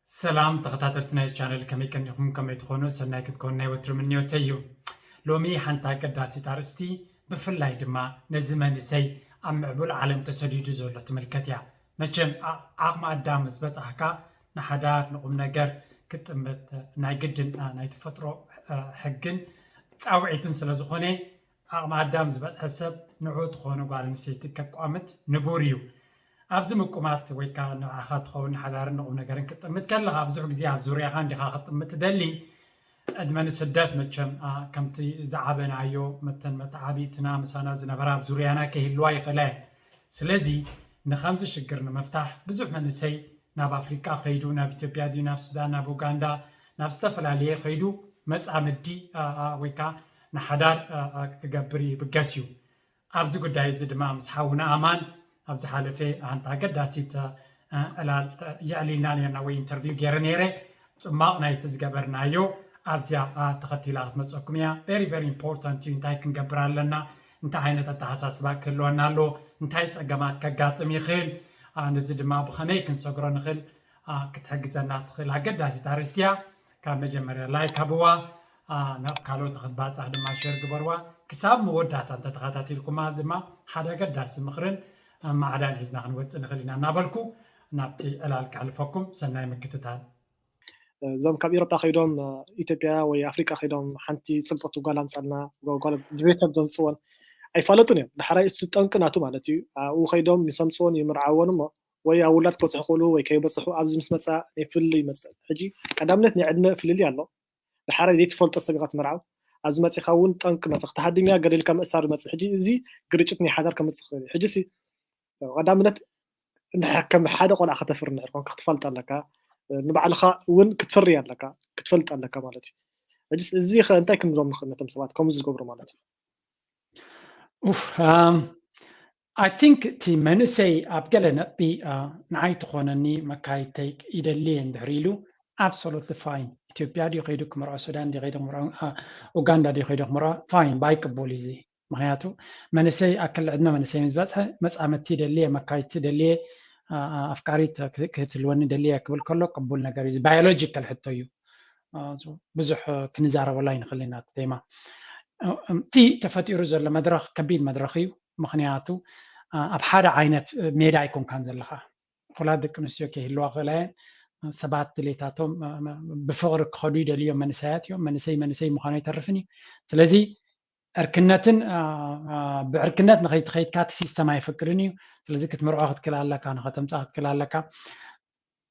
ሰላም ተኸታተልቲ ናይ ቻነል፣ ከመይ ቀኒኹም? ከመይ ትኾኑ? ሰናይ ክትኮኑ ናይ ወትሩ ምንዮተይ እዩ። ሎሚ ሓንቲ ኣገዳሲት ኣርእስቲ፣ ብፍላይ ድማ ነዚ መንእሰይ ኣብ ምዕቡል ዓለም ተሰዲዱ ዘሎ ትምልከት እያ። መቸም ዓ-፣ ዓቕሚ ኣዳም ምስ በጻሕካ ንሓዳር ንቁም ነገር ክትጥምት ናይ ግድን፣ አ፣ ናይ ተፈጥሮ፣ አ፣ ሕግን ጻውዒትን ስለ ዝኾነ ዓቕሚ ኣዳም ዝበጽሐ ሰብ ንዑ ትኾኑ ጓል ኣንስተይቲ ከቋምት ንቡር እዩ። ኣብዚ ምቁማት ወይ ከዓ ንዓኻ ትኸውን ሓዳርን ንቁም ነገርን ክትጥምት ከለኻ ብዙሕ ግዜ ኣብ ዙርያኻ እንዲኻ ክትጥምት ትደሊ። ዕድመ ንስደት መቸም፣ አ፣ ከምቲ ዝዓበናዮ መተን መተዓቢትና ምሳና ዝነበራ ኣብ ዙርያና ከይህልዋ ይኽእላ እየን። ስለዚ ንኸምዚ ሽግር ንምፍታሕ ብዙሕ መንእሰይ ናብ ኣፍሪቃ ከይዱ፣ ናብ ኢትዮጵያ ድዩ፣ ናብ ሱዳን፣ ናብ ኡጋንዳ፣ ናብ ዝተፈላለየ ከይዱ መጻምዲ፣ አ፣ አ፣ ወይ ከዓ ንሓዳር፣ አ፣ አ፣ ክገብር ይብገስ እዩ። ኣብዚ ጉዳይ እዚ ድማ ምስ ሓውና ኣማን ኣብ ዝሓለፈ ሓንቲ ኣገዳሲት፣ አ፣ ዕላል፣ አ፣ የዕሊልና ነርና ወይ ኢንተርቪው ገይረ ነይረ። ጽማቕ ናይቲ ዝገበርናዮ ኣብዚኣ፣ አ፣ ተኸቲላ ክትመጸኩም እያ። Very, very important እዩ። እንታይ ክንገብር ኣለና? እንታይ ዓይነት ኣተሓሳስባ ክህልወና ኣለዎ? እንታይ ጸገማት ከጋጥም ይኽእል? አ፣ ነዚ ድማ ብኸመይ ክንሰግሮ ንኽእል? አ፣ ክትሕግዘና ትኽእል ኣገዳሲት ኣርእስቲ እያ። ካብ መጀመርያ ላይክ ሃብዋ፣ አ፣ ናብ ካልኦት ንኽትባጻሕ ድማ ሸር ግበርዋ። ክሳብ መወዳእታ እንተተኸታቲልኩማ ድማ ሓደ ኣገዳሲ ምኽርን፣ አ፣ ማዕዳን ሒዝና ክንወጽእ ንኽእል ኢና እናበልኩ ናብቲ ዕላል ከሕልፈኩም። ሰናይ ምክትታል። እዞም ካብ ኤሮጳ ከይዶም፣ አ፣ ኢትዮጵያ ወይ ኣፍሪቃ ከይዶም ሓንቲ ጽብቕቲ ጓል ኣምጻልና፣ ጓ-፣ ጓል ብቤተሰብ ዘምጽወን ኣይፋለጡን እዮም። ዳሕራይ እሱ ጠንቂ ናቱ ማለት እዩ። ኣብኡ ከይዶም ምስ ኣምጽወን ይምርዓወን እሞ ወይ ኣብ ውላድ ክበጽሑ ክእሉ ወይ ከይበጽሑ ኣብዚ ምስ መጻ ናይ ፍልልይ ይመጽእ። ሕጂ ቀዳምነት ናይ ዕድመ ፍልልይ ኣሎ። ዳሕራይ ዘይትፈልጦ ሰብ ኢኻ ትምርዓው። ኣብዚ መጺኻ እውን ጠንቂ መጽእ፣ ክትሃድም እያ ገለ ኢልካ ምእሳር ይመጽእ። ሕጂ እዚ ግርጭት ናይ ሓዳር ከምጽእ ይኽእል እዩ። ሕጂ ሲ ቀዳምነት እንድሕር ከም ሓደ ቆልዓ ከተፍሪ እንድሕር ኮንካ ክትፈልጥ ኣለካ። ንባዕልኻ እውን ክትፈሪ ኣለካ፣ ክትፈልጥ ኣለካ ማለት እዩ። ሕጂስ እዚ ኸ እንታይ ክንብሎም ንኽእል ነቶም ሰባት ከምኡ ዝገብሩ ማለት እዩ? ኡፍ፣ ኣም፣ I think እቲ መንእሰይ ኣብ ገለ ነጥቢ፣ አ፣ ንዓይ ትኾነኒ መካይተይ ይደሊ እየ እንድሕር ኢሉ፣ absolutely fine። ኢትዮጵያ ድዩ ከይዱ ክምርዖ፣ ሱዳን ድዩ ከይዱ ክምርዖ፣ አ፣ ኡጋንዳ ድዩ ከይዱ ክምርዖ፣ fine፣ ባይ ቅቡል እዩ እዚ። ምኽንያቱ መንእሰይ፣ ኣክል ዕድመ መንእሰይ ምስ በጽሐ፣ መጻምድቲ ደልየ፣ መካይድቲ ደልየ፣ አ፣ አ፣ ኣፍቃሪት ክት-፣ ክትህልወኒ ደልየ ክብል ከሎ ቅቡል ነገር እዩ። እዚ ባዮሎጂካል ሕቶ እዩ። አ፣ ብዙሕ ክንዛረበሉ ኣይንኽእል ኢና እቲ ቴማ። እ፣ እቲ ተፈጢሩ ዘሎ መድረኽ ከቢድ መድረኽ እዩ። ምኽንያቱ፣ አ፣ ኣብ ሓደ ዓይነት ሜዳ ኣይኮንካን ዘለኻ። እኹላት ደቂ ኣንስትዮ ከይህልዋ ክእላ እየን። ሰባት ድሌታቶም፣ አ፣ አ፣ ብፍቕሪ ክኸዱ ይደልዩ እዮም። መንእሰያት እዮም። መንእሰይ መንእሰይ ምዃኑ ኣይተርፍን እዩ። ስለዚ ዕርክነትን፣ አ፣ አ፣ ብዕርክነት ንኸይትኸይድካ እቲ ሲስተም ኣይፈቅድን እዩ። ስለዚ ክትምርዖ ክትክእል ኣለካ፣ ንኸተምጻእ ክትክእል ኣለካ።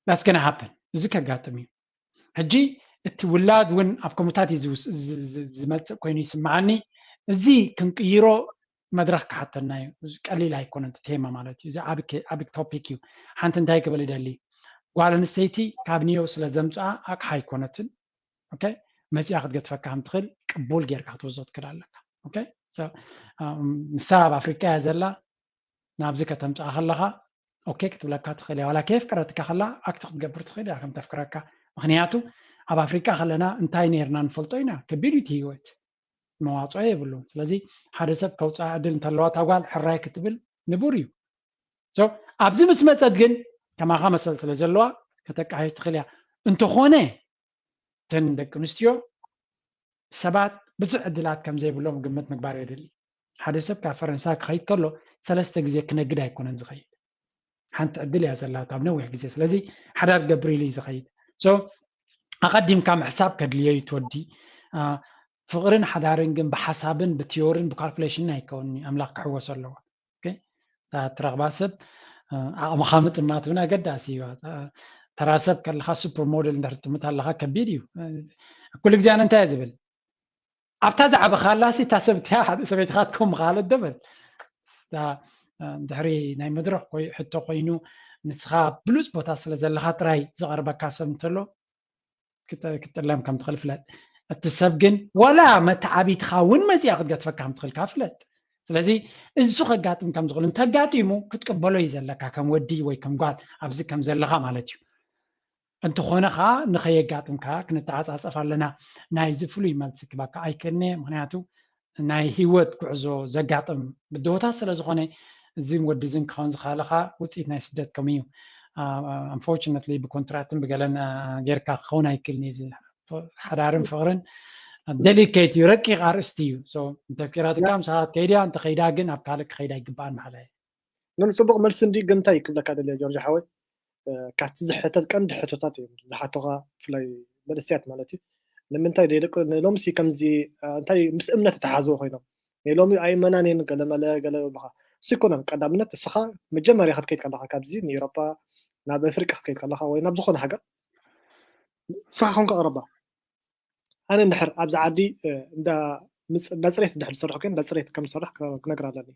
That's gonna happen። እዚ ከጋጥም እዩ። ሕጂ እቲ ውላድ እውን ኣብ ከምኡታት እዩ ዝውስ-፣ ዝ-፣ ዝ-፣ ዝመጽእ ኮይኑ ይስምዓኒ። እዚ ክንቅይሮ መድረኽ ክሓተና እዩ። እዚ ቀሊል ኣይኮነን እቲ ቴማ ማለት እዩ። እዚ ዓቢ ኬ-፣ ዓቢ ቶፒክ እዩ። ሓንቲ እንታይ ክብል ይደሊ፣ ጓል ኣንስተይቲ ካብ ኒዮ ስለ ዘምጽኣ ኣቕሓ ኣይኮነትን። ኦኬ፣ መጺኣ ክትገድፈካ ከም ትኽእል ቅቡል ጌርካ ክትወስዶ ትክእል ኣለካ። ኦኬ፣ so፣ አ፣ ንሳ ኣብ ኣፍሪቃ እያ ዘላ፣ ናብዚ ከተምጽኣ ከለኻ ኦኬ ክትብለካ ትኽእል እያ። ዋላ ከየፍቀረትካ ከላ ኣክት ክትገብር ትኽእል እያ ከም ተፍቅረካ። ምኽንያቱ ኣብ ኣፍሪቃ ከለና እንታይ ነይርና ንፈልጦ ኢና። ከቢድ እዩ እቲ ህይወት፣ መዋጽኦ የብሉን። ስለዚ ሓደ ሰብ ከውጽኣ ዕድል እንተለዋ እታ ጓል ሕራይ ክትብል ንቡር እዩ። So ኣብዚ ምስ መጸት ግን ከማኻ መሰል ስለ ዘለዋ ከተቃይሽ ትኽእል እያ። እንተኾነ እተን ደቂ ኣንስትዮ ሰባት ብዙሕ ዕድላት ከም ዘይብሎም ግምት ምግባር የድሊ። ሓደ ሰብ ካብ ፈረንሳ ክኸይድ ከሎ ሰለስተ ግዜ ክነግድ ኣይኮነን ዝኸይድ። ሓንቲ ዕድል እያ ዘላታ ኣብ ነዊሕ ግዜ። ስለዚ ሓዳር ክገብር ኢሉ እዩ ዝኸይድ። So ኣቐዲምካ ምሕሳብ ከድልዮ እዩ እቲ ወዲ። አ፣ ፍቕርን ሓዳርን ግን ብሓሳብን ብቲዮርን ብካልኩሌሽንን ኣይከውንን እዩ። ኣምላኽ ክሕወሶ ኣለዎ። ኦኬ? እታ ትረኽባ ሰብ፣ አ፣ ዓቕምኻ ምጥማት እውን ኣገዳሲ እዩ። አ፣ ተራ ሰብ ከለኻ ሱፐር ሞዴል እንድሕር ትጥምት ኣለኻ ከቢድ እዩ። አ፣ ኩሉ ግዜ ኣነ እንታይ እየ ዝብል? ኣብታ ዝዓበኻላሲ እታ ሰብ እቲኣ ሓደ ሰበይትኻ ትከውን ምኻለት ዶ በል። እታ፣ አ፣ ድሕሪ ናይ መድረኽ ኮይ-፣ ሕቶ ኮይኑ ንስኻ ብሉጽ ቦታ ስለ ዘለኻ ጥራይ ዝቐርበካ ሰብ እንተሎ ክጥ-፣ ክትጥለም ከም ትኽእል ፍለጥ። እቲ ሰብ ግን ዋላ መተዓቢትኻ እውን መጺኣ ክትገድፈካ ከም ትኽእል ከኣ ፍለጥ። ስለዚ እሱ ከጋጥም ከም ዝኽእል እንተጋጢሙ ክትቅበሎ እዩ ዘለካ ከም ወዲ ወይ ከም ጓል ኣብዚ ከም ዘለኻ ማለት እዩ። እንተኾነ ኸኣ ንኸየጋጥም ከኣ ክንተዓጻጸፍ ኣለና። ናይዚ ፍሉይ መልሲ ክበካ ኣይክእልን'የ፣ ምኽንያቱ ናይ ህይወት ጉዕዞ ዘጋጥም ብድሆታት ስለ ዝኾነ እዝን ወዲ እዝን ክኸውን ዝኸኣለ ኸኣ ውጽኢት ናይ ስደት ከምኡ እዩ። Unfortunately ብኮንትራትን ብገለን ጌርካ ክኸውን ኣይክልን እዩ። ሓዳርን ፍቕርን ደሊኬት እዩ፣ ረቂቕ ኣርእስቲ እዩ። እንተፍቂራትካ ምሳኻ ከይድያ፣ እንተኸይዳ ግን ኣብ ካልእ ክኸይዳ ኣይግባኣን ማለት እዩ። ምን ጽቡቕ መልሲ እንዲ ግን እንታይ ክብለካ ደልየ ጆርጆ ሓወይ፣ ካብቲ ዝሕተት ቀንዲ ሕቶታት እዮም ዝሓቶኻ፣ ብፍላይ መንእሰያት ማለት እዩ። ንምንታይ ደይ ደቂ ሎምሲ ከምዚ እንታይ ምስ እምነት እተሓዝዎ ኮይኖም ናይ ሎሚ ኣይመናን እየን ገለመለ ገለ ይብሉኻ። እሱ ይኮነን ቀዳምነት እስኻ መጀመርያ ክትከይድ ከለኻ ካብዚ ንኤሮፓ ናብ ኣፍሪቃ ክትከይድ ከለኻ ወይ ናብ ዝኾነ ሃገር እስኻ ኮንካ ቅረባ። ኣነ እንድሕር ኣብዚ ዓዲ እንዳ ጽሬት እንድሕር ዝሰርሕ ኮይነ እንዳ ጽሬት ከም ዝሰርሕ ክነግር ኣለኒ።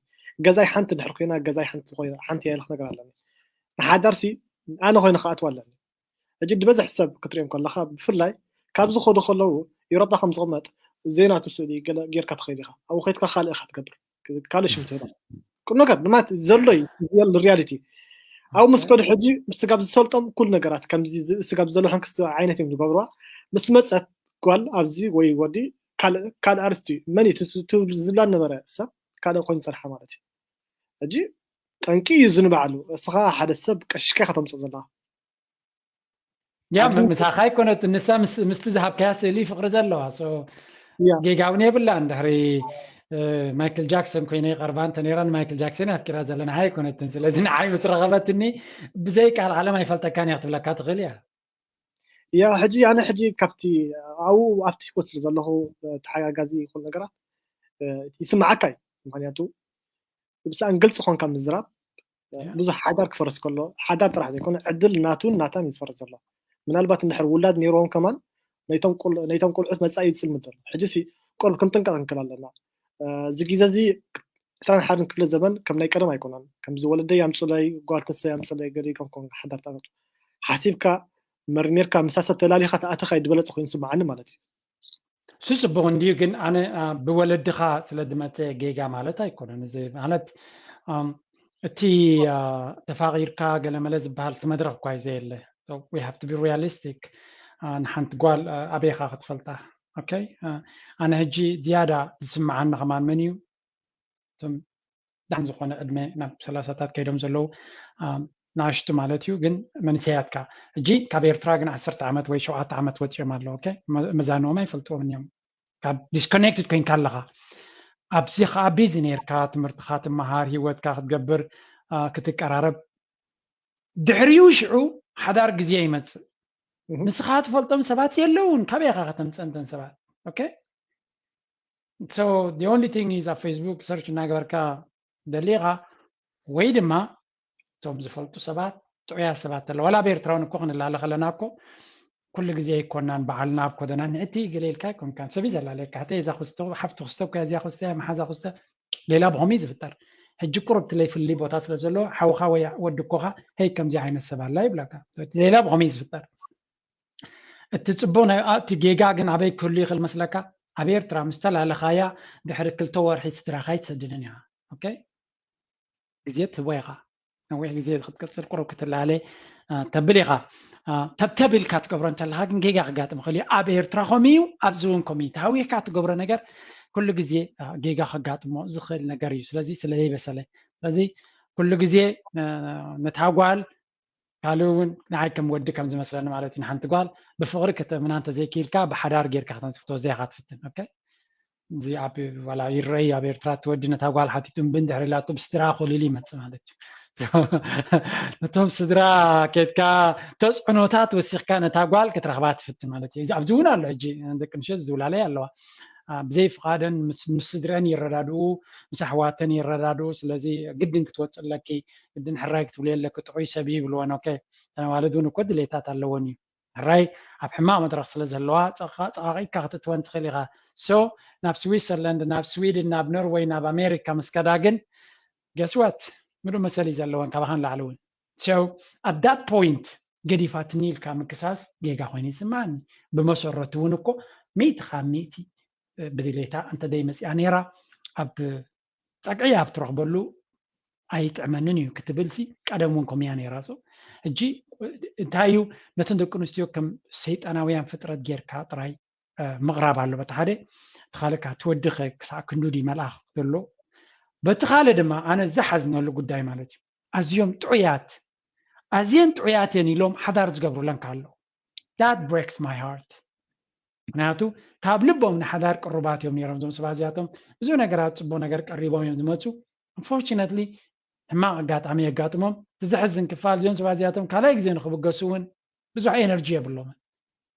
ገዛይ ሓንቲ እንድሕር ኮይና ገዛይ ሓንቲ ኮይና ሓንቲ እያ ኢለ ክነግር ኣለኒ። ንሓዳርሲ ኣነ ኮይነ ክኣትዋ ኣለኒ። ሕጂ ዝበዝሕ ሰብ ክትሪኦም ከለኻ ብፍላይ ካብ ዝኸዱ ከለዉ ኤሮፓ ከም ዝቕመጥ ዘይናቱ ስእሊ ገለ ጌርካ ትኸይድ ኢኻ። ኣብኡ ከይድካ ካልእ ኢኻ ትገብር። ካልእ ሽም ትህባ። ቁም ነገር ድማ ዘሎ እዩ ሪያሊቲ። ኣብኡ ምስ ከዱ ሕጂ ስጋብ ዝሰልጦም ኩሉ ነገራት ከምዚ ስጋብ ዘሎ ሕንክስ ዓይነት እዮም ዝገብርዋ። ምስ መፀት ጓል ኣብዚ ወይ ወዲ ካልእ ኣርስቲ እዩ መን እዩ ትብል ዝብላ ነበረ ሰብ ካልእ ኮይኑ ፀንሓ ማለት እዩ። ሕጂ ጠንቂ እዩ ዝንባዕሉ። እስኻ ሓደ ሰብ ቀሽካ ከተምፅኦ ዘለኻ ያ ምሳኻ ኣይኮነት ንሳ ምስቲ ዝሃብካያ ስእሊ ፍቅሪ ዘለዋ ጌጋ እውን የብላ። እንድሕሪ ማይክል ጃክሰን ኮይነ ይቀርባ እንተ ነራ ንማይክል ጃክሰን ኣፍቂራ ዘለና ኣይኮነትን። ስለዚ ንዓይ ምስ ረኸበትኒ ብዘይ ቃል ዓለም ኣይፈልጠካን እያ ክትብለካ ትኽእል እያ። ያ ሕጂ ኣነ ሕጂ ካብቲ ኣብኡ ኣብቲ ህይወት ስለ ዘለኹ ተሓጋጋዚ ይኹን ነገራት ይስምዓካ እዩ። ምክንያቱ ብስኣን ግልፂ ኮንካ ምዝራብ ብዙሕ ሓዳር ክፈርስ ከሎ ሓዳር ጥራሕ ዘይኮነ ዕድል ናቱን ናታን እዩ ዝፈርስ ዘሎ። ምናልባት እንድሕር ውላድ ነይርዎም ከማን ነይቶም ቆልዑት መፃኢ ይፅልምት ዘሎ። ሕጂ ሲ ቆልዑ ክንጥንቀቕ ንክእል ኣለና። እዚ ግዜ እዚ ዕስራን ሓደን ክፍለ ዘበን ከም ናይ ቀደም ኣይኮነን። ከምዚ ወለደይ ኣምፅለይ ጓል ተሰይ ኣምፅለይ ገለ ከም ሓዳር ጠቐጡ ሓሲብካ መርሚርካ ምሳሰብ ተላሊኻ ተኣተኻ ዝበለፀ ኮይኑ ስምዓኒ ማለት እዩ። እሱ ፅቡቅ እንድዩ ግን ኣነ ብወለድኻ ስለ ዝመፀ ጌጋ ማለት ኣይኮነን። እዚ ማለት እቲ ተፋቂርካ ገለመለ ዝበሃል እቲ መድረክ እኳ እዩ ዘየለ። We have to be realistic። ንሓንቲ ጓል ኣበይኻ ክትፈልጣ? ኦኬ ኣነ ሕጂ ዝያዳ ዝስምዓኒ ከማን መን እዩ እቶም ዳን ዝኾነ ዕድመ ናብ ሰላሳታት ከይዶም ዘለዉ ናሽቱ ማለት እዩ። ግን መንሰያትካ እጂ ካብ ኤርትራ ግን ዓሰርተ ዓመት ወይ ሸውዓተ ዓመት ወፂኦም ኣለዉ። መዛንኦም ኣይፈልጥዎም እዮም። ካብ ዲስኮኔክትድ ኮይንካ ኣለኻ ኣብዚ ከዓ ቢዚ ነርካ ትምህርትካ ትመሃር ህይወትካ ክትገብር ክትቀራረብ ድሕሪኡ ሽዑ ሓዳር ግዜ ይመፅእ። ንስኻ ትፈልጦም ሰባት የለውን ካበይ ኢኻ ከተምፀንተን ሰባት okay so the only thing is ኣብ ፌስቡክ ሰርች እናገበርካ ደሊኻ ወይ ድማ እቶም ዝፈልጡ ሰባት ጥዑያ ሰባት ኣለዋ ዋላ ኣብ ኤርትራውን እኮ ክንላለ ከለና እኮ ኩሉ ግዜ ኣይኮናን በዓልና ኣብ ኮደና ንእቲ ገለ ኢልካ ኣይኮንካን ሰብ እዩ ዘላለካ ሕተ እዛ ክስተ ሓፍቲ ክስተ እኮ እዚኣ ክስተ መሓዛ ክስተ ሌላ ብኸመይ ዝፍጠር ሕጂ ቁሩብ ትለይ ፍሊ ቦታ ስለ ዘሎ ሓውኻ ወይ ወዲ እኮኻ ሄይ ከምዚ ዓይነት ሰብ ኣላ ይብለካ ሌላ ብኸመይ ዝፍጠር እቲ ፅቡቅ ናይ እቲ ጌጋ ግን ኣበይ ክህሉ ይኽእል መስለካ ኣብ ኤርትራ ምስ ተላለኻያ ድሕሪ ክልተ ወርሒ ስድራኻ ኣይትሰድድን ኢኻ okay ግዜ ትህቦ ኢኻ ነዊሕ ግዜ ክትቅፅል ቁሩብ ክትላለ ተብል ኢኻ ተብተብ ኢልካ ትገብሮ እንተለካ ግን ጌጋ ክጋጥም ይኽእል እዩ ኣብ ኤርትራ ከምኡ እዩ ኣብዚ እውን ከምኡ እዩ ተሃዊኽካ ትገብሮ ነገር ኩሉ ግዜ ጌጋ ከጋጥሞ ዝኽእል ነገር እዩ ስለዚ ስለ ዘይበሰለ ስለዚ ኩሉ ግዜ ነታ ጓል ካልእ እውን ንዓይ ከም ወዲ ከም ዝመስለኒ ማለት እዩ ንሓንቲ ጓል ብፍቕሪ ከተእምና እንተዘይክኢልካ ብሓዳር ጌርካ ከተንፅፍ ተወስዳ ኢኻ ትፍትን okay እዚ ኣብ ዋላ ይረኣይ ኣብ ኤርትራ እቲ ወዲ ነታ ጓል ሓቲቱ እምቢ እንድሕር ኢላቶ ብስድራ ኮሊሉ ይመፅእ ማለት እዩ ነቶም ስድራ ኬድካ ተፅዕኖታት ወሲኽካ ነታ ጓል ክትረኽባ ትፍትን ማለት እዩ ኣብዚ እውን ኣሎ ሕጂ ደቂ ኣንስትዮ ዝውላለያ ኣለዋ ብዘይ ፍቓደን ምስ ስድረን ይረዳድኡ ምስ ኣሕዋተን ይረዳድኡ ስለዚ ግድን ክትወፅእ ኣለኪ ግድን ሕራይ ክትብልዮ ኣለኪ ጥዑይ ሰብ ይብልወን okay ተነዋልድ እውን እኮ ድሌታት ኣለወን እዩ ሕራይ ኣብ ሕማቕ መድረኽ ስለ ዘለዋ ፀቓቒካ ክትእትወን ትኽእል ኢኻ so ናብ ስዊሰርላንድ ናብ ስዊድን ናብ ኖርወይ ናብ ኣሜሪካ ምስ ከዳ ግን ገስወት ምሉእ መሰል እዩ ዘለወን ካባኻን ላዕሊ እውን so ኣብ that point ገዲፋትኒ ኢልካ ምክሳስ ጌጋ ኮይኑ ይስምዓኒ ብመሰረቱ እውን እኮ ሚእቲ ካብ ሚእቲ ብድሌታ እንተደይመፅኣ ነይራ ኣብ ፀግዒ ኣብ ትረኽበሉ ኣይጥዕመንን እዩ ክትብል ሲ ቀደም እውን ከምያ ነይራ ሶ ሕጂ እንታይ እዩ ነተን ደቂ ኣንስትዮ ከም ሰይጣናውያን ፍጥረት ጌርካ ጥራይ ምቕራብ ኣሎ በቲ ሓደ እቲ ካልእ ከዓ ትወዲ ክሳዕ ክንዱድ መልኣኽ ዘሎ በቲ ካልእ ድማ ኣነ ዝሓዝነሉ ጉዳይ ማለት እዩ ኣዝዮም ጥዑያት ኣዝየን ጥዑያት እየን ኢሎም ሓዳር ዝገብሩለን ከለዉ፣ that breaks my heart። ምክንያቱ ካብ ልቦም ንሓዳር ቅሩባት እዮም ነይሮም። እዞም ሰባት እዚኣቶም ብዙሕ ነገራት፣ ፅቡቅ ነገር ቀሪቦም እዮም ዝመፁ። Unfortunately ሕማቅ ኣጋጣሚ የጋጥሞም። እቲ ዘሕዝን ክፋል፣ እዞም ሰባት እዚኣቶም ካልኣይ ግዜ ንክብገሱ እውን ብዙሕ ኤነርጂ የብሎምን።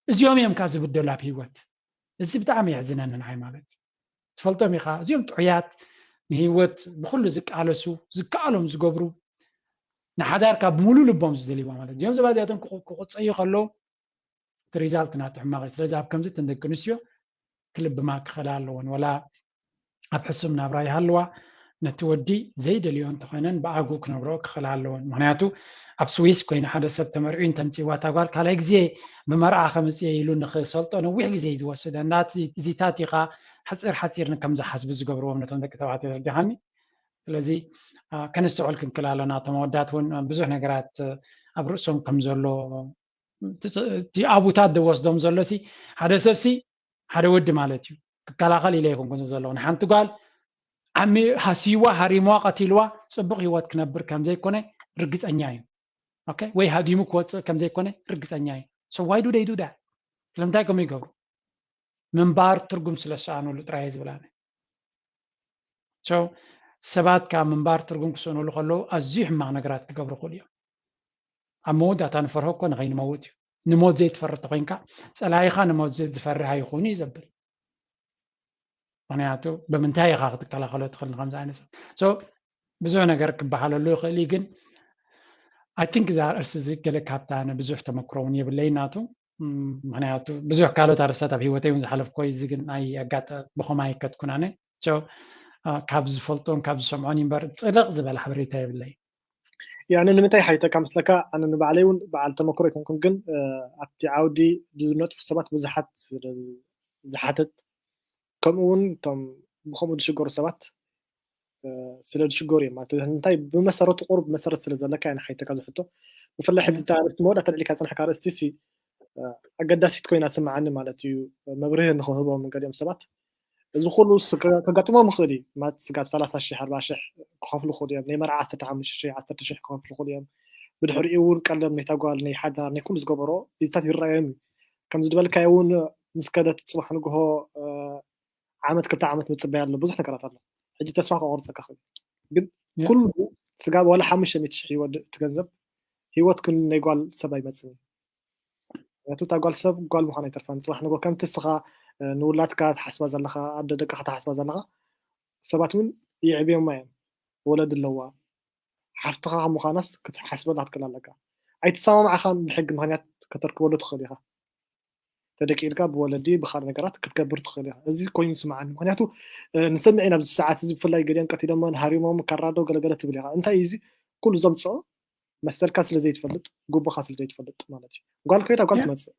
እዚኦም እዮም ካብ ዝብደሉ ኣብ ሂወት። እዚ ብጣዕሚ የሕዝነኒ ንዓይ ማለት እዩ። ትፈልጦም ኢኻ፣ እዚኦም ጥዑያት፣ ንሂወት ብኩሉ ዝቃለሱ፣ ዝከኣሎም ዝገብሩ፣ ንሓዳር ካብ ብሙሉ ልቦም ዝደልይዋ ማለት እዩ። እዚኦም ሰባት እዚኣቶም ክቁ- ክቁፀዩ ከለዉ እቲ ሪዛልት ናቱ ሕማቅ እዩ። ስለዚ ኣብ ከምዚ እተን ደቂ ኣንስትዮ ክልብማ ክኸላ ኣለወን። ወላ ኣብ ሕሱም ናብራ ይሃልዋ፣ ነቲ ወዲ ዘይደልዮ እንተኾይነን ብኣግኡ ክነብረኦ ክኸላ ኣለወን። ምክንያቱ ኣብ ስዊስ ኮይኑ ሓደ ሰብ ተመርዕዩ እንተምፅእዋ እታ ጓል፣ ካልኣይ ግዜ ብመርዓ ከምፅእ ኢሉ ንክሰልጦ ነዊሕ ግዜ እዩ ዝወስድ። እና እዚታት ኢኻ ሓፂር ሓፂር ከም ዝሓስቡ ዝገብርዎም ነቶም ደቂ ተባዕትዮ፣ ተረዲኻኒ? ስለዚ ከነስተውዕል ክንክል ኣለና። እቶም ኣወዳት እውን ብዙሕ ነገራት ኣብ ርእሶም ከም ዘሎ፣ እቲ ኣቡታት ዝወስዶም ዘሎ ሲ፣ ሓደ ሰብ ሲ፣ ሓደ ወዲ ማለት እዩ። ክከላኸል ኢለ ኣይኮንኩን ዝብል ዘለኹ። ንሓንቲ ጓል ዓሚ ሃስይዋ፣ ሃሪምዋ፣ ቀቲልዋ፣ ፅቡቅ ሂወት ክነብር ከም ዘይኮነ ርግፀኛ እዩ። ኦኬ፣ ወይ ሃዲሙ ክወፅእ ከም ዘይኮነ ርግፀኛ እዩ። So why do they do that? ስለምንታይ ከምኡ ይገብሩ? ምንባር ትርጉም ስለ ዝሰኣኑሉ ጥራይ ዝብል ኣነ። So ሰባት ካብ ምንባር ትርጉም ክስእኑሉ ከለዉ ኣዝዩ ሕማቅ ነገራት ክገብሩ ይኽእሉ እዮም። ኣብ መወዳእታ ንፈርሆ እኮ ንኸይንመውት እዩ። ንሞት ዘይትፈርህ ተኾይንካ፣ ጸላኢኻ ንሞት ዘ- ዝፈርህ ኣይኹን እዩ ዘብል። ምክንያቱ ብምንታይ ኢኻ ክትከላኸሎ ትኽእል ንከምዚ ዓይነት ሰብ? So ብዙሕ ነገር ክበሃለሉ ይኽእል እዩ፣ ግን I think እዛ ኣርእስቲ እዚ ገለ ካብታ ኣነ ብዙሕ ተመክሮ እውን የብለይ ናቱ። እም፣ ምክንያቱ ብዙሕ ካልኦት ኣርእስታት ኣብ ሂወተይ እውን ዝሓለፍኩ እዩ። እዚ ግን ኣይ ኣጋጠ ብኸም ኣይከትኩን ኣነ። So ካብ ዝፈልጦን ካብ ዝሰምዖን እምበር ጥልቕ ዝበለ ሓበሬታ የብለይ። ያነ ንምንታይ ሓይተካ ምስለካ፣ ኣነ ንባዕለይ እውን በዓል ተመክሮ ኣይኮንኩን፣ ግን ኣብቲ ዓውዲ ዝነጥፉ ሰባት ብዙሓት ዝሓትት፣ ከምኡ እውን እቶም ብከምኡ ዝሽገሩ ሰባት ስለ ዝሽገሩ እዮም ማለት እዩ። እንታይ ብመሰረቱ ቁሩብ መሰረት ስለ ዘለካ እያ ንሓይተካ ዝሕቶ። ብፍላይ ሕጂ እታ ኣርእስቲ መወዳእታ ልዕሊካ ዝፀናሕካ ኣርእስቲ ሲ ኣገዳሲት ኮይና ትስምዓኒ ማለት እዩ። መብርሂ ንክህቦም ገሊኦም ሰባት እዚ ኩሉ ከጋጥሞም ይኽእል እዩ ማለት ስጋብ ሰላሳ ሺሕ ኣርባዓ ሺሕ ክኸፍሉ ይኽእሉ እዮም። ናይ መርዓ ዓሰርተ ሓሙሽተ ሺሕ ዓሰርተ ሺሕ ክኸፍሉ ይኽእሉ እዮም። ብድሕሪኡ እውን ቀለብ ናይ ታጓል ናይ ሓዳር ናይ ኩሉ ዝገበሮ ኢዚታት ይረኣዮም እዩ። ከምዚ ዝበልካዮ እውን ምስ ከደት ፅባሕ ንግሆ ዓመት ክልተ ዓመት ምፅባይ ኣሎ። ብዙሕ ነገራት ኣሎ። ሕጂ ተስፋ ከቆርፀካ ክእል ግን ኩሉ ስጋብ ዋላ ሓሙሽተ ሚእቲ ሺሕ ይወድእ እቲ ገንዘብ ህይወት ግን ናይ ጓል ሰብ ኣይመፅን እዩ። ምክንያቱ እታ ጓል ሰብ ጓል ምዃን ኣይተርፋን። ፅባሕ ንጎ ከምቲ እስኻ ንውላድካ ትሓስባ ዘለኻ ኣደ ደቅኻ ትሓስባ ዘለኻ ሰባት እውን ይዕብዮማ እዮም። ወለድ ኣለዋ። ሓፍትኻ ምዃናስ ክትሓስበላ ክትክእል ኣለካ። ኣይትሰማማዕኻን ብሕጊ ምክንያት ከተርክበሉ ትኽእል ኢኻ። ተደቂልካ ብወለዲ ብካልእ ነገራት ክትገብር ትኽእል ኢኻ። እዚ ኮይኑ ስምዓኒ። ምክንያቱ ንሰምዕ ኢና ኣብዚ ሰዓት እዚ ብፍላይ ገሊኦም ቀቲሎሞን ሃሪሞም ካራዶ ገለገለ ትብል ኢኻ። እንታይ እዩ እዚ ኩሉ ዘምፅኦ መሰልካ ስለ ዘይትፈልጥ ጉቡኻ ስለ ዘይትፈልጥ ማለት እዩ። ጓል ኮይታ ጓል ትመፅእ፣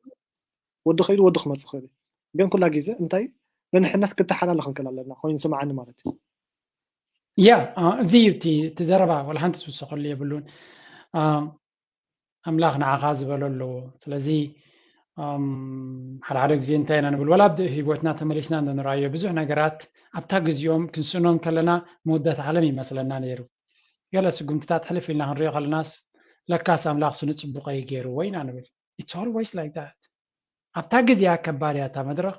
ወዲ ከይዱ ወዲ ክመፅእ ክእል እዩ። ግን ኩላ ግዜ እንታይ ንንሕናስ ክተሓላለ ክንክእል ኣለና ኮይኑ ስምዓኒ ማለት እዩ። ያ እዚ እዩ እቲ ዘረባ፣ ዋላ ሓንቲ ዝውሰኸሉ የብሉን። ኣምላኽ ንዓኻ ዝበሎ ኣለዎ። ስለዚ ሓደ ሓደ ግዜ እንታይ ኢና ንብል፣ ዋላ ኣብ ህይወትና ተመሊስና እንንራዮ ብዙሕ ነገራት ኣብታ ግዜኦም ክንስእኖም ከለና መወዳእታ ዓለም ይመስለና ነይሩ። ገለ ስጉምትታት ሕልፍ ኢልና ክንሪኦ ከለናስ ለካስ ኣምላኽ ስኑ ፅቡቀ እዩ ገይርዎ ኢና ንብል። It's always like that። ኣብታ ግዜኣ ከባድ እያ እታ መድረኽ።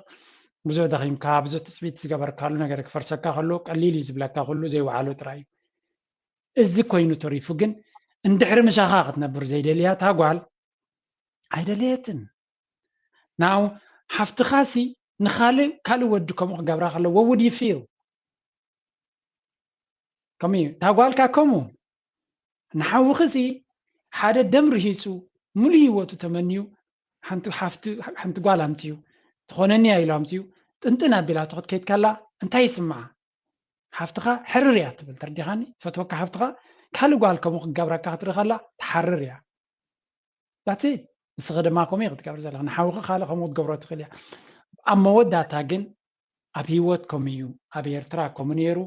ብዙሕ ደኺምካ፣ ብዙሕ ትፅቢት ዝገበርካሉ ነገር ክፈርሰካ ከሎ ቀሊል እዩ ዝብለካ ኩሉ ዘይወዓሎ ጥራይ እዩ። እዚ ኮይኑ ተሪፉ ግን እንድሕሪ ምሻኻ ክትነብር ዘይደልያ እታ ጓል ኣይደለየትን። ናው ሓፍትኻሲ ንኻልእ ካልእ ወዲ ከምኡ ክገብራ ከሎ what would you feel? ከምኡ እዩ እታ ጓልካ ከምኡ ንሓውኽሲ ሓደ ደም ርሂፁ ሙሉ ህይወቱ ተመንዩ ሓንቲ ሓፍቲ ሓንቲ ጓል ኣምፅዩ ትኾነኒ እያ ኢሉ ኣምፅዩ ጥንጥን ኣቢላቶ ክትከይድ ከላ እንታይ ይስምዓ? ሓፍትኻ ሕርር እያ ትብል። ተረዲኻኒ? ትፈትወካ ሓፍትኻ ካልእ ጓል ከምኡ ክትገብረካ ክትርኢ ከላ ትሓርር እያ። ዳትስ ኢት። ንስኺ ድማ ከምኡ ክትገብሪ ዘለኺ ንሓውኺ ካልእ ከምኡ ክትገብሮ ትኽእል እያ። ኣብ መወዳእታ ግን ኣብ ህይወት ከምኡ እዩ፣ ኣብ ኤርትራ ከምኡ ነይሩ፣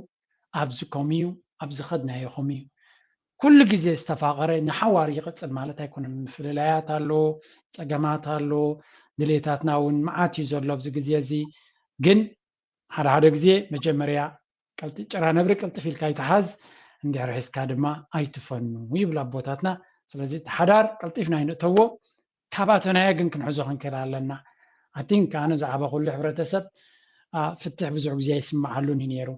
ኣብዚ ከምኡ እዩ፣ ኣብ ዝኸድናዮ ከምኡ እዩ። ኩሉ ግዜ ዝተፋቐረ ንሓዋሩ ይቕፅል ማለት ኣይኮነን። ምፍልላያት ኣሎ፣ ፀገማት ኣሎ፣ ድሌታትና እውን መዓት እዩ ዘሎ ኣብዚ ግዜ እዚ። ግን ሓደ ሓደ ግዜ መጀመርያ ጭራ ነብሪ ቅልጥፍ ኢልካ ኣይትሓዝ፣ እንድሕር ሒዝካ ድማ ኣይትፈኑ ይብሉ ኣቦታትና። ስለዚ እቲ ሓዳር ቀልጢፍና ይንእተዎ፣ ካብ ኣተናዮ ግን ክንሕዞ ክንክእል ኣለና። ኣቲንክ ኣነ ዝዓበኹሉ ሕብረተሰብ ፍትሕ ብዙሕ ግዜ ኣይስምዓሉን እዩ ነይሩ።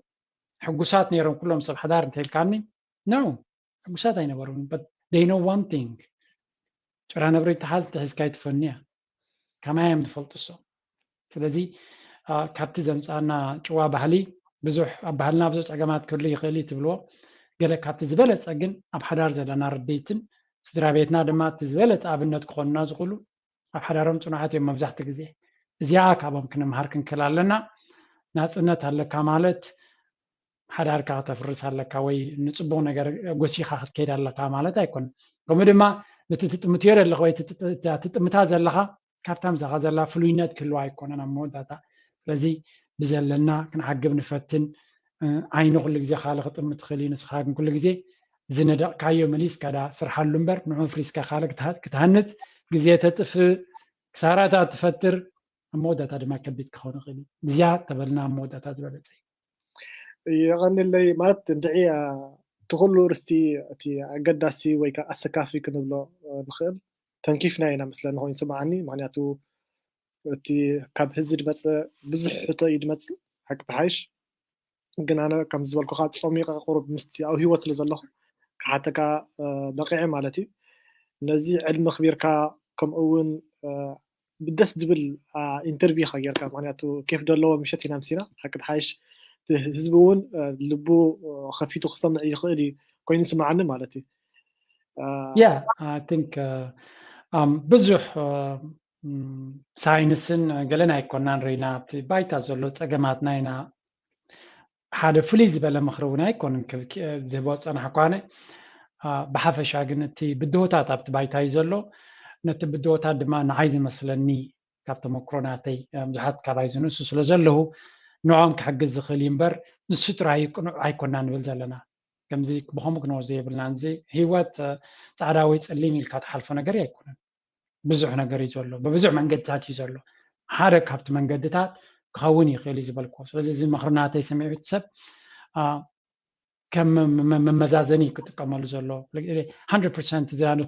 ሕጉሳት ነይሮም ኩሎም ሰብ ሓዳር እንተልካኒ፣ no፣ ሕጉሳት ኣይነበሩን። But they know one thing፣ ጭራ ነብሪ ተሓዝ ተሒዝካ ይትፈንያ። ከማይ እዮም ዝፈልጡ እሶም። ስለዚ ካብቲ ዘምፃና ጭዋ ባህሊ ብዙሕ ኣብ ባህልና ብዙሕ ፀገማት ክህሉ ይኽእል እዩ ትብልዎ። ገለ ካብቲ ዝበለፀ ግን ኣብ ሓዳር ዘለና ርድይትን ስድራ ቤትና ድማ እቲ ዝበለፀ ኣብነት ክኾኑና ዝኽእሉ ኣብ ሓዳሮም ፅኑዓት እዮም መብዛሕቲ ግዜ። እዚኣ ካብኦም ክንምሃር ክንክእል ኣለና። ናፅነት ኣለካ ማለት ሓዳርካ ከተፍርስ ኣለካ ወይ ንፅቡቕ ነገር ጎሲኻ ክትከይድ ኣለካ ማለት ኣይኮነን። ከምኡ ድማ ነቲ ትጥምትዮ ዘለኻ ወይ ትጥምታ ዘለኻ ካብታ ምሳኻ ዘላ ፍሉይነት ክህልዋ ኣይኮነን ኣብ መወዳእታ። ስለዚ ብዘለና ክንዓግብ ንፈትን። ዓይኒ ኩሉ ግዜ ካልእ ክጥምት ትኽእል እዩ፣ ንስኻ ግን ኩሉ ግዜ ዝነደቕካዮ መሊስካ ዳ ስርሓሉ እምበር ንዑ ፍሪስካ ካልእ ክትሃንፅ ግዜ ተጥፍእ፣ ክሳራታት ትፈጥር፣ ኣብ መወዳእታ ድማ ከቢድ ክኸውን ይኽእል እዩ። እዚኣ ተበልና ኣብ መወዳእታ ዝበለፀ እዩ። የቐንለይ ማለት እንድዒ እቲ ኩሉ ርስቲ እቲ ኣገዳሲ ወይ ከዓ ኣሰካፊ ክንብሎ ንኽእል ተንኪፍና ኢና መስለኒ ኮይኑ ስምዓኒ። ምክንያቱ እቲ ካብ ህዚ ድመፅእ ብዙሕ ሕቶ እዩ ድመፅእ ሓቂ ተሓይሽ። ግን ኣነ ከም ዝበልኩካ ፀሚቐ ቁሩብ ምስቲ ኣብ ህይወት ስለ ዘለኹ ክሓተካ በቂዐ ማለት እዩ። ነዚ ዕድመ ኣኽቢርካ ከምኡ እውን ብደስ ዝብል ኢንተርቪው ኢኻ ጌርካ። ምክንያቱ ኬፍ ዘለዎ ምሸት ኢና ምሲና ሓቂ ተሓይሽ ህዝቢ እውን ልቡ ከፊቱ ክሰምዕ ይኽእል እዩ ኮይኑ ስምዓኒ ማለት እዩ። Yeah, I think ብዙሕ ሳይንስን ገለን ኣይኮናን ርኢና ኣብቲ ባይታ ዘሎ ፀገማትና ኢና ሓደ ፍሉይ ዝበለ ምኽሪ እውን ኣይኮንን ዝህቦ ዝፀናሕኳ ኣነ። ብሓፈሻ ግን እቲ ብድሆታት ኣብቲ ባይታ እዩ ዘሎ። ነቲ ብድሆታት ድማ ንዓይ ዝመስለኒ ካብ ተመክሮ ናተይ ብዙሓት ካባይ ዝንእሱ ስለ ዘለዉ ንዕኦም ክሕግዝ ዝኽእል እዩ እምበር ንሱ ጥራይ ቅኑዕ ኣይኮና ንብል ዘለና። ከምዚ ብኸምኡ ክንወስዶ የብልናን። እዚ ህይወት ፃዕዳ ወይ ፀሊም ኢልካ ትሓልፎ ነገር ኣይኮነን። ብዙሕ ነገር እዩ ዘሎ፣ ብብዙሕ መንገድታት እዩ ዘሎ። ሓደ ካብቲ መንገድታት ክኸውን ይኽእል እዩ ዝበልኩዎ። ስለዚ እዚ ምኽሪ ናተይ ሰሚዑ እቲ ሰብ ከም መመዛዘኒ ክጥቀመሉ ዘሎ።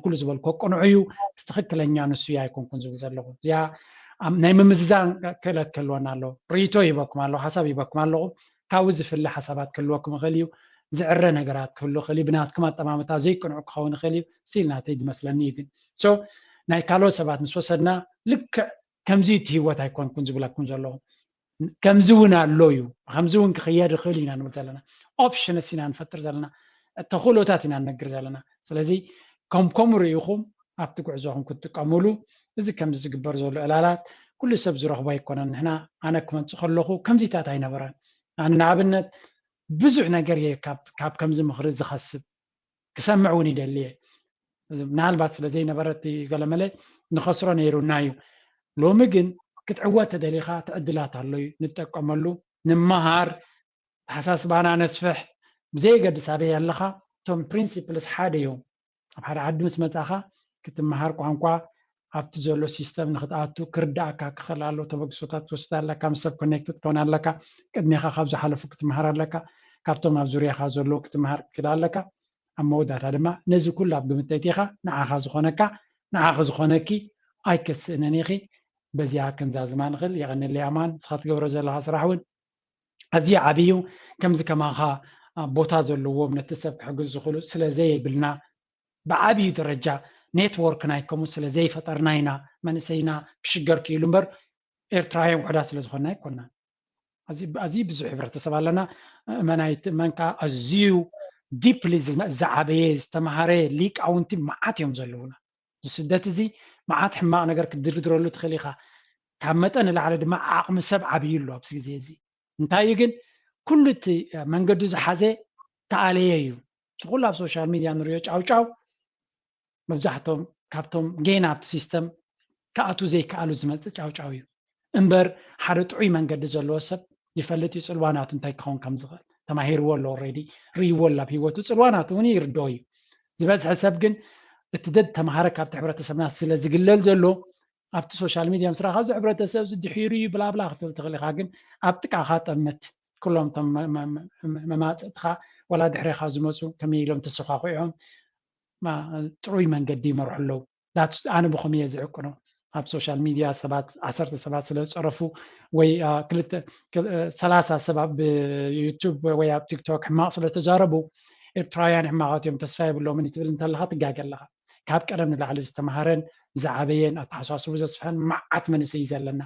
ኩሉ ዝበልኩ ቅኑዕ እዩ፣ ትኽክለኛ ንሱ እዩ ኣይኮንኩን ዝብል ዘለኹ። እዚኣ ናይ ምምዝዛን ክእለት ክህልወና ኣለዎ። ርእይቶ ይበኩም ኣለኹ፣ ሓሳብ ይበኩም ኣለኹ። ካብኡ ዝፍለ ሓሳባት ክህልወኩም ይኽእል እዩ። ዝዕረ ነገራት ክህሉ ይኽእል እዩ። ብናትኩም ኣጠማምታ ዘይቅኑዕ ክኸውን ይኽእል እዩ። ስቲል ናተይ ዝመስለኒ እዩ ግን። ሶ ናይ ካልኦት ሰባት ምስ ወሰድና ልክዕ ከምዚ እቲ ህይወት ኣይኮንኩን ዝብለኩም ዘለኹ። ከምዚ እውን ኣሎ እዩ፣ ከምዚ እውን ክኽየድ ይኽእል ኢና ንብል ዘለና። ኦፕሽንስ ኢና ንፈጥር ዘለና፣ ተኽእሎታት ኢና ንነግር ዘለና። ስለዚ ከም ከምኡ ርኢኹም ኣብቲ ጉዕዞኹም ክትጥቀምሉ። እዚ ከምዚ ዝግበር ዘሎ ዕላላት ኩሉ ሰብ ዝረኽቦ ኣይኮነን። ንሕና ኣነ ክመፅእ ከለኹ ከምዚታት ኣይነበረን። ኣነ ንኣብነት ብዙሕ ነገር እየ ካብ ከምዚ ምኽሪ ዝኸስብ፣ ክሰምዕ እውን ይደሊ እየ። ምናልባት ስለ ዘይነበረ እቲ ገለመለ ንኸስሮ ነይሩና እዩ። ሎሚ ግን ክትዕወት ተደሊኻ እቲ ዕድላት ኣሎ እዩ፣ ንጥቀመሉ፣ ንመሃር፣ ኣተሓሳስባና ነስፍሕ። ብዘየገድስ ኣበይ ኣለኻ፣ እቶም ፕሪንሲፕልስ ሓደ እዮም። ኣብ ሓደ ዓዲ ምስ መጻኻ ክትመሃር ቋንቋ ኣብቲ ዘሎ ሲስተም ንክትኣቱ ክርዳእካ ክኽእል ኣሎ። ተበግሶታት ትወስድ ኣለካ፣ ምስ ሰብ ኮኔክትድ ትኾን ኣለካ፣ ቅድሜኻ ካብ ዝሓለፉ ክትመሃር ኣለካ፣ ካብቶም ኣብ ዙርያኻ ዘለዉ ክትመሃር ክትክእል ኣለካ። ኣብ መወዳእታ ድማ ነዚ ኩሉ ኣብ ግምት ኣእቲኻ ንዓኻ ዝኾነካ ንዓኺ ዝኾነኪ ኣይከስእንን ኢኺ። በዚኣ ክንዛዝማ ንኽእል። የቐንለይ ኣማን፣ ንስኻ ትገብሮ ዘለኻ ስራሕ እውን ኣዝዩ ዓብዪ እዩ። ከምዚ ከማኻ ቦታ ዘለዎም ነቲ ሰብ ክሕግዙ ዝኽእሉ ስለ ዘየብልና ብዓብዪ ደረጃ ኔትወርክ ናይ ከምኡ ስለ ዘይፈጠርና ኢና መንእሰይና ክሽገር ክኢሉ እምበር ኤርትራውያን ውሕዳት ስለ ዝኾንና ኣይኮንናን። ኣዝዩ ብዙሕ ሕብረተሰብ ኣለና። እመናይ እቲ እመን ከዓ ኣዝዩ ዲፕሊ ዝዓበየ ዝተምሃረ ሊቃውንቲ መዓት እዮም ዘለዉና። እዚ ስደት እዚ መዓት ሕማቕ ነገር ክትድርድረሉ ትኽእል ኢኻ። ካብ መጠን ንላዕሊ ድማ ዓቕሚ ሰብ ዓብዩ ኣሎ ኣብዚ ግዜ እዚ። እንታይ እዩ ግን ኩሉ እቲ መንገዱ ዝሓዘ ተኣለየ እዩ። እቲ ኩሉ ኣብ ሶሻል ሚድያ ንሪኦ ጫውጫው መብዛሕቶም ካብቶም ጌና ኣብቲ ሲስተም ክኣቱ ዘይከኣሉ ዝመፅእ ጫውጫው እዩ እምበር ሓደ ጥዑይ መንገዲ ዘለዎ ሰብ ይፈልጥ እዩ ፅልዋ ናቱ እንታይ ክኸውን ከም ዝኽእል ተማሂርዎ ኣሎ ኦልሬዲ ርእይዎ ኣሎ ኣብ ሂወቱ ፅልዋ ናቱ እውን ይርድኦ እዩ ዝበዝሐ ሰብ ግን እቲ ደድ ተምሃረ ካብቲ ሕብረተሰብና ስለ ዝግለል ዘሎ ኣብቲ ሶሻል ሚድያ ምስ ረኣኻ እዚ ሕብረተሰብ እዚ ድሒሩ እዩ ብላብላ ክትብል ትኽእል ኢኻ ግን ኣብ ጥቃኻ ጠምት ኩሎም እቶም መማፅእትኻ ዋላ ድሕሬኻ ዝመፁ ከመይ ኢሎም ተሰኳኩዖም ጥሩይ መንገዲ ይመርሑ ኣለዉ። ኣነ ብኸም እየ ዝዕቅኖ። ኣብ ሶሻል ሚድያ ሰባት ዓሰርተ ሰባት ስለ ዝፀረፉ ወይ ክልተ ሰላሳ ሰባት ብዩቱብ ወይ ኣብ ቲክቶክ ሕማቕ ስለ ተዛረቡ ኤርትራውያን ሕማቓት እዮም፣ ተስፋ የብሎምን ትብል እንተለኻ ትጋገ ኣለኻ። ካብ ቀደም ንላዕሊ ዝተምሃረን ዝዓበየን ኣተሓሳስቡ ዘስፍሐን መዓት መንእሰይ እዩ ዘለና።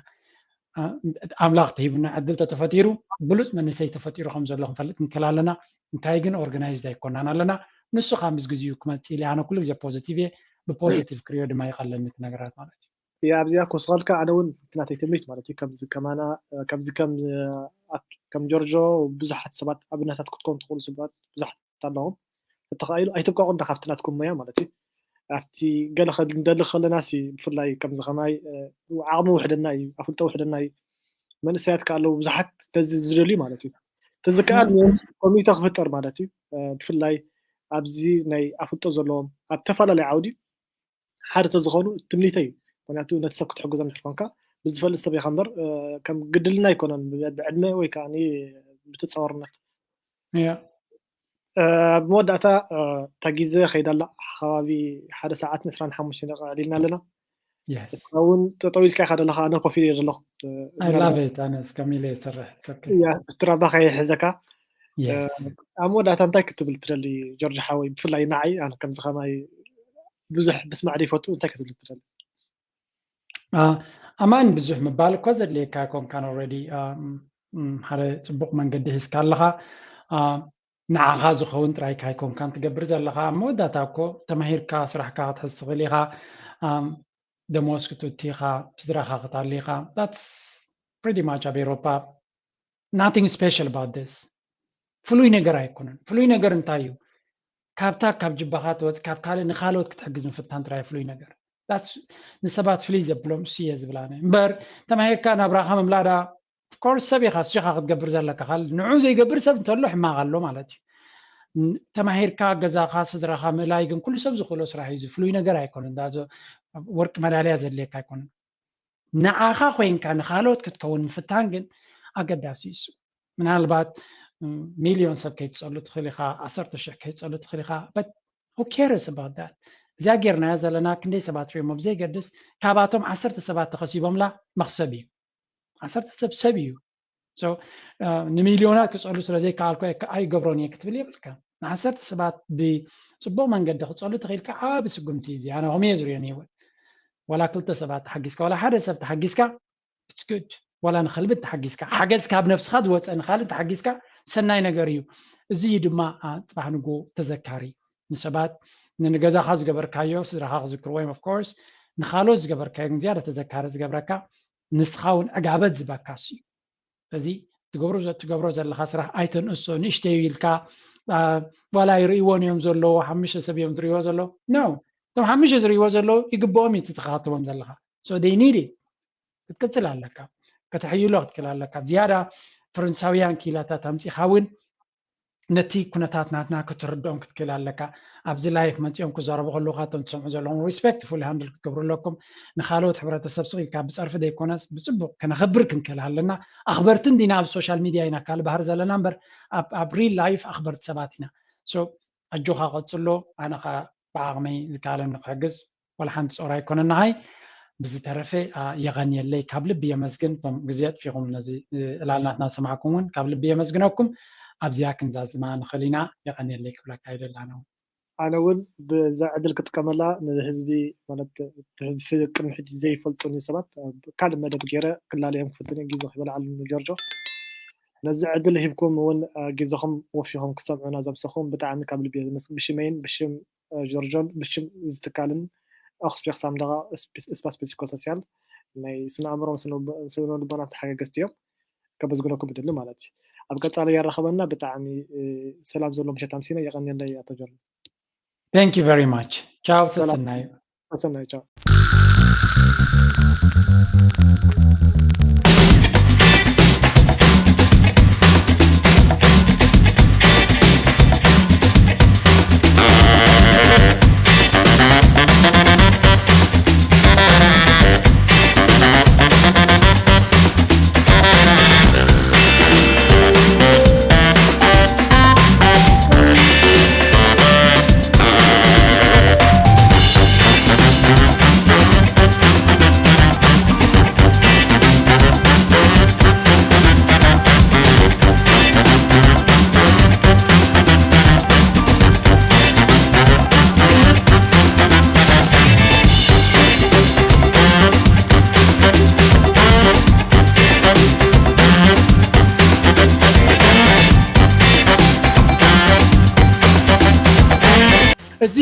ኣምላኽ ተሂቡና ዕድል ተተፈጢሩ ብሉፅ መንእሰይ ተፈጢሩ ከም ዘሎ ክንፈልጥ ንክእል ኣለና። እንታይ ግን ኦርጋናይዝድ ኣይኮናን ኣለና። ንሱ ካብ ምስ ግዜኡ ክመፅእ ኢለ ኣነ ኩሉ ግዜ ፖዚቲቭ እየ። ብፖዚቲቭ ክሪዮ ድማ ይቐለኒ እቲ ነገራት ማለት እዩ። እያ ኣብዚኣ ክወስኸልካ ኣነ እውን እቲ ናተይ ትምኒት ማለት እዩ። ከምዚ ከማና ከምዚ ከም ከም ጆርጆ ብዙሓት ሰባት ኣብነታት ክትኮኑ ትኽእሉ ሰባት ብዙሓት ኣለኹም። ተተኻኢሉ ኣይትብቀቑ እንዳ ካብቲ ናትኩም ሞያ ማለት እዩ። ኣብቲ ገለ ንደሊ ከለና ሲ ብፍላይ ከምዚ ከማይ ዓቕሚ ውሕደና እዩ፣ ኣፍልጦ ውሕደና እዩ። መንእሰያት ከ ኣለዉ ብዙሓት በዚ ዝደልዩ ማለት እዩ። ተዝከኣል ኮሚተ ክፍጠር ማለት እዩ። ብፍላይ ኣብዚ ናይ ኣፍልጦ ዘለዎም ኣብ ተፈላለዩ ዓውዲ ሓደ ተዝኾኑ ትምኒተይ እዩ። ምክንያቱ ነቲ ሰብ ክትሕግዞ እንድሕር ኮንካ ብዝፈልጥ ሰብ ኢኻ እምበር ከም ግድልና ኣይኮነን ብዕድመ ወይ ከዓ ብተፃወርነት። ኣብ መወዳእታ እታ ግዜ ከይዳ ኣላ፣ ከባቢ ሓደ ሰዓት ዕስራን ሓሙሽተን ደቂቕ ኣዕሊልና ኣለና። እስኻ እውን ጠጠው ኢልካ ኢኻ ዘለኻ፣ ኣነ ኮፍ ኢለ ዘለኹ። ኣነ እስከም ኢለ ይሰርሕ። ስትራባ ከይሕዘካ። ኣብ መወዳእታ እንታይ ክትብል ትደሊ ጆርጅ ሓወይ? ብፍላይ ንዓይ ከምዚ ከማይ ብዙሕ ምስማዕ ዘይፈቱ እንታይ ክትብል ትደሊ? ኣማን ብዙሕ ምባል እኳ ዘድልየካ ኣይኮንካን። ኦልሬዲ ሓደ ፅቡቕ መንገዲ ሒዝካ ኣለኻ። ንዓኻ ዝኸውን ጥራይ ካይኮንካን ትገብር ዘለኻ። ኣብ መወዳእታ እኮ ተማሂርካ ስራሕካ ክትሕዝ ትኽእል ኢኻ። ደሞዝ ክትእቱ ኢኻ፣ ስድራኻ ክታሊ ኢኻ። That's pretty much ኣብ ኤሮፓ nothing special about this። ፍሉይ ነገር ኣይኮነን። ፍሉይ ነገር እንታይ እዩ? ካብታ ካብ ጅባኻ ትወፅእ ካብ ካልእ ንካልኦት ክትሕግዝ ምፍታን ጥራይ ፍሉይ ነገር። ንሰባት ፍልይ ዘብሎም እሱ እየ ዝብል ኣነ። እምበር ተማሂርካ ናብራኻ ምምላዳ ኦፍኮርስ ሰብ ኢኻ፣ እሱ ኢኻ ክትገብር ዘለካ። ካልእ ንዑ ዘይገብር ሰብ እንተሎ ሕማቕ ኣሎ ማለት እዩ። ተማሂርካ ገዛኻ ስድራኻ ምእላይ ግን ኩሉ ሰብ ዝኽእሎ ስራሕ እዩ። ፍሉይ ነገር ኣይኮነን። ወርቂ መዳልያ ዘድልየካ ኣይኮነን። ንዓኻ ኮይንካ ንኻልኦት ክትከውን ምፍታን ግን ኣገዳሲ እዩ። ምናልባት ሚልዮን ሰብ ከይትፀሉ ትኽእል ኢኻ፣ ዓሰርተ ሽሕ ከይትፀሉ ትኽእል ኢኻ። But who cares about that? እዚኣ ጌርናያ ዘለና ክንደይ ሰባት ሪሞ ብዘይገድስ፣ ካብኣቶም ዓሰርተ ሰባት ተኸሲቦምላ መኽሰብ እዩ። ዓሰርተ ሰብ ሰብ እዩ። ንሚልዮናት ክፀሉ ስለዘይከኣልኩ ኣይገብሮን እየ ክትብል የብልካ። ንዓሰርተ ሰባት ብፅቡቕ መንገዲ ክፀሉ ተኽኢልካ ዓቢ ስጉምቲ እዩ። ኣነ ከምኡ እየ ዝሪኦ ንሂወት። ዋላ ክልተ ሰባት ተሓጊዝካ ዋላ ሓደ ሰብ ተሓጊዝካ it's good። ዋላ ንኸልቢ ተሓጊዝካ ሓገዝ ካብ ነብስኻ ዝወፀ ንኻልእ ተሓጊዝካ ሰናይ ነገር እዩ። እዚ እዩ ድማ ፅባሕ ንጎ ተዘካሪ ንሰባት ንገዛኻ ዝገበርካዮ ስድራኻ ክዝክርዎ እዮም። Of course ንኻልኦት ዝገበርካዮ ግን ዝያዳ ተዘካሪ ዝገብረካ ንስኻ እውን ዕጋበት ዝበካስ እዩ። እዚ ትገብሮ ዘለኻ ስራሕ ኣይተንእሶ። ንእሽተይ ኢልካ ዋላ ይርእይዎን እዮም ዘለዉ ሓሙሽተ ሰብ እዮም ዝርእይዎ ዘለዉ። No፣ እቶም ሓሙሽተ ዝርእይዎ ዘለዉ ይግብኦም እዩ ትተኻትቦም ዘለኻ። So they need it። ክትቅፅል ኣለካ፣ ከተሕይሎ ክትክእል ኣለካ። ዝያዳ ፈረንሳውያን ክኢላታት ኣምፂኻ እውን ነቲ ኩነታት ናትና ክትርድኦም ክትክእል ኣለካ። ኣብዚ ላይፍ መፂኦም ክዛረቡ ከለዉ ካቶም ትሰምዑ ዘለኹም ሪስፔክትፉሊ ሃንድል ክትገብሩ ኣለኩም። ንካልኦት ሕብረተሰብ ስቕ ኢልካ ብፀርፊ ዘይኮነስ ብፅቡቕ ከነኽብር ክንክእል ኣለና። ኣኽበርቲ እንዲና ኣብ ሶሻል ሚድያ ኢና ካልእ ባህሪ ዘለና እምበር ኣብ ሪል ላይፍ ኣኽበርቲ ሰባት ኢና። ኣጆኻ ቀፅሎ። ኣነ ከዓ ብዓቕመይ ዝከኣለኒ ክሕግዝ ዋላ ሓንቲ ጾር ኣይኮነን ንዓይ። ብዝተረፈ የቐንየለይ፣ ካብ ልቢ የመስግን። እቶም ግዜ ኣጥፊኹም ነዚ ዕላል ናትና ዝሰማዕኩም እውን ካብ ልቢ የመስግነኩም። ኣብዚኣ ክንዛዝማ ንኽእል ኢና። የቐንየለይ ክብለካ ይደሊ ኣነ እውን። ኣነ እውን ብዛ ዕድል ክጥቀመላ ንህዝቢ ማለት ቅድሚ ሕጂ ዘይፈልጡኒ ሰባት ካልእ መደብ ገይረ ክላለዮም ክፍትን እየ። ግዜ ክበልዓሉ ንጆርጆ ነዚ ዕድል ሂብኩም እውን ግዜኹም ወፊኹም ክሰምዑና ዘብሰኹም ብጣዕሚ ካብ ልቢ የመስግን። ብሽመይን ብሽም ጆርጆን ብሽም ዝትካልን ኦክስፌክ ሳምደጋ ስፓስ ፒሲኮሶሲያል ናይ ስነ ኣእምሮን ስነ ልቦና ተሓጋገዝቲ እዮም። ከመስግነኩም ብደሊ ማለት እዩ። ኣብ ቀፃሊ ያራኸበና ብጣዕሚ ሰላም ዘሎ ምሸት ኣምሲና። የቐንየለይ ኣቶ ጆርጆ። Thank you very much. ቻው ሰሰናዩ። ሰሰናዩ ቻው።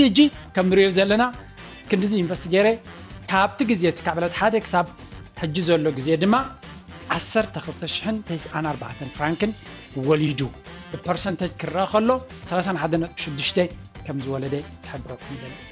ሕጂ ከም ንሪኦ ዘለና ክንድዚ ኢንቨስት ገይረ ካብቲ ግዜ እቲ ካብ ዕለት ሓደ ክሳብ ሕጂ ዘሎ ግዜ ድማ ዓሰርተ ክልተ ሽሕን ተስዓን ኣርባዕተን ፍራንክን ወሊዱ። ብፐርሰንተጅ ክረአ ከሎ ሰላሳን ሓደ ነጥቢ ሽዱሽተ ከም ዝወለደ ክሕብረኩም ደለ።